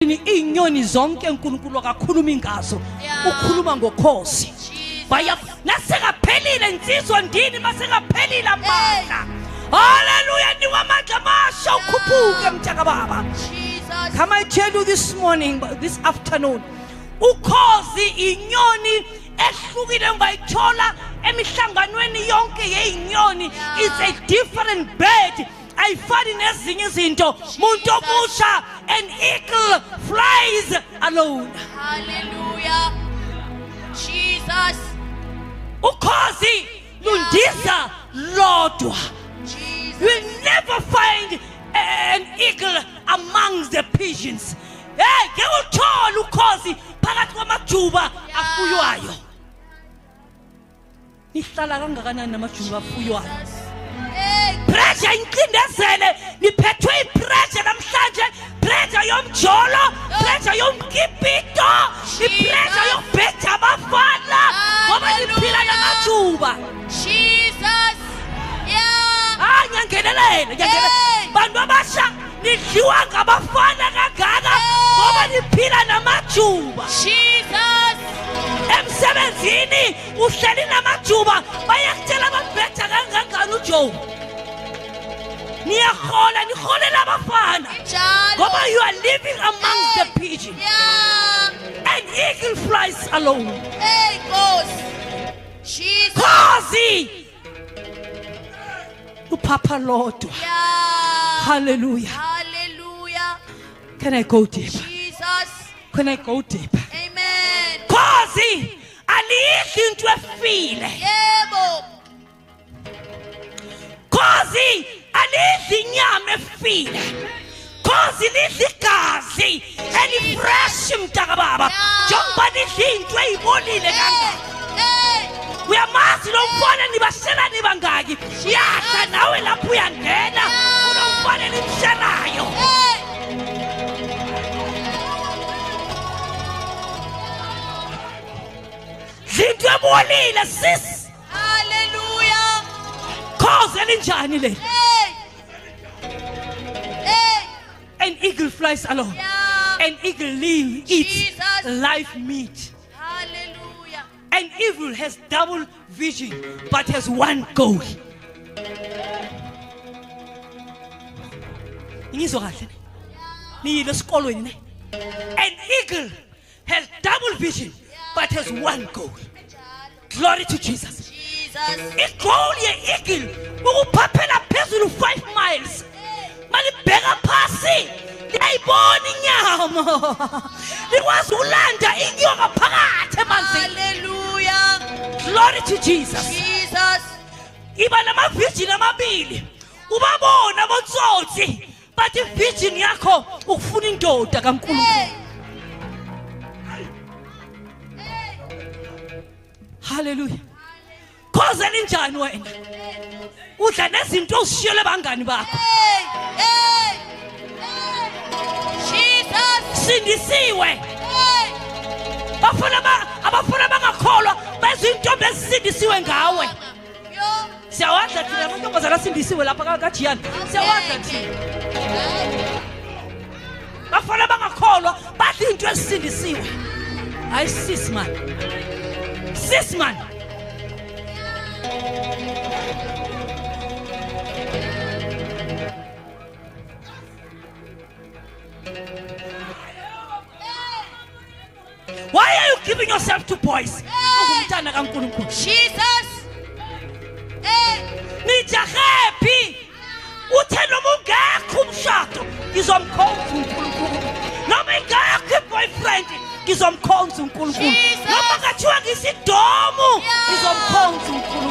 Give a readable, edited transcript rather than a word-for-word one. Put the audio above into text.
Inyoni zonke uNkulunkulu akakhuluma ngazo, ukhuluma ngokhozi. Baya nasekaphelile insizwa ndini masengaphelile amandla. Hallelujah, niwa amandla masha ukhuphuke mntaka baba. Come I tell you this morning, this afternoon, ukhozi inyoni ehlukile ungayithola emihlanganweni yonke yezinyoni. It's a different bird. Ayifani nezinye izinto. Muntu omusha, an eagle flies alone. Hallelujah. Jesus. Ukhozi lundiza lodwa. You will never find an eagle amongst the pigeons. Hey, ngeke uthole ukhozi phakathi kwamajuba afuywayo. Nihlala kangakanani namajuba afuywayo? Pressure incindezele, niphethwe ipressure namhlanje, pressure yomjolo, pressure yomkipito, ipressure yokubheja abafana ngoba niphila namajuba. Jesus. Yeah. Ah, ngiyangenelela, ngiyangenelela. Bantu abasha nidliwa ngabafana kangaka ngoba niphila namajuba. Jesus. Emsebenzini uhleli namajuba, bayakutshela babheja kangangani uJoe. Niyahola, niholela abafana. Ngoba you are living amongst the pigeons. Yeah. An eagle flies alone. Hey, Nkosi. Jesus. Khozi uphapha lodwa. Yeah. Hallelujah. Hallelujah. Can I go deeper? Jesus. Can I go deeper? Amen. Khozi aliyidli into efile. Yebo. Khozi alidli inyama efile. Khozi lidli igazi elifresh mntaka baba. Njengoba lidli into eyibolile kangaka. Uyamazi lo mfana nibashela nibangaki. Uyadla nawe lapho uyangena kulo mfana nimshelayo. Into ebolile sis. Hallelujah. Khozi elinjani leli? An eagle flies alone. Yeah. An eagle eats live meat. Hallelujah. An eagle has double vision but has one goal. Ngizwa kahle ne? Niyile esikolweni ne? An eagle has double vision but has one goal. Glory to Jesus. Jesus. Igoal ye-eagle ukuphaphela phezulu 5 miles. Malibheka phasi liyayibona inyama. Likwazi ukulanda inyoka phakathi emanzini. Hallelujah. Glory to Jesus. Jesus. Iba namavision amabili. Ubabona botsotsi bathi vision yakho ukufuna indoda kaNkulunkulu. Hallelujah. Khozi elinjani wena? Udla nezinto ozishiyele bangani bakho. Hey, hey. Jesus. Sindisiwe. Hey. Bafuna abafuna bangakholwa bezwe intombi ezisindisiwe ngawe. Siyawadla thina amantombazana asindisiwe lapha kaJiyani. Siyawadla thina. Bafuna bangakholwa badla into ezisindisiwe. Hayi sis man. Sis man. Why are you giving yourself to boys? Ungumntana kaNkulunkulu. Jesus. Hey. Nijahe phi? Uthe noma ungekho umshado ngizomkhonza uNkulunkulu. Noma ingekho i-boyfriend ngizomkhonza uNkulunkulu. Noma ngathiwa ngisidomu ngizomkhonza uNkulunkulu.